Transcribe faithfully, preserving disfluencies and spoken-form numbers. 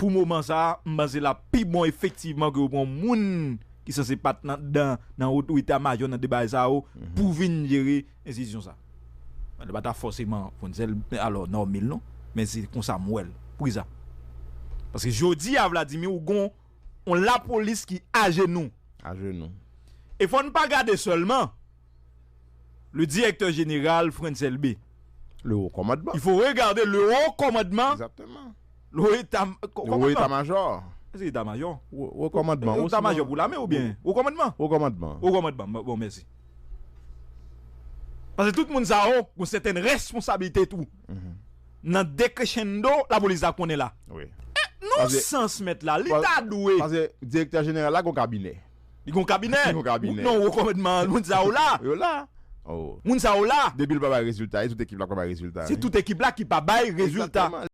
Pou moman sa a, m panse l ap pi bon efektivman ke yo pran moun ki sanse pa t nan, nan, nan otorite a majò nan de bagay sa yo pou vin jere enstitisyon sa. Mwen pa ta fòseman Frantz Elbé, alò, Normil non, men se konsa m wè l, priza. Paske jodi a, Vladimir, ou gon yon lapolis ki ajenou. Ajenou. E fò n pa gade sèlman le directeur général Frantz Elbé. Le haut commandement. Il faut regarder le haut commandement. Exactement. Le haut état, ko- Le haut commandement. État-major. Se état-major. Haut, haut commandement. Haut état-major pou lame oubyen? Haut commandement. Haut commandement. Haut commandement. Bon, bon, mèsi. Paske tout moun sa yo, gon sèten responsabilite tou. Nan decrescendo, lapolis la konnen la. Wi. Non, paske sans mèt la, li pa- ta dwe. Paske direktè jeneral la gon kabinè. Li gon kabinè. Li gon kabinè. Non, wo kòmandman, moun sa yo la. Yo la. Oh. Moun sa yo la. Depi l pa bay rezilta, e tout ekip la pa bay rezilta. Se tout ekip la ki pa bay rezilta. Exactement.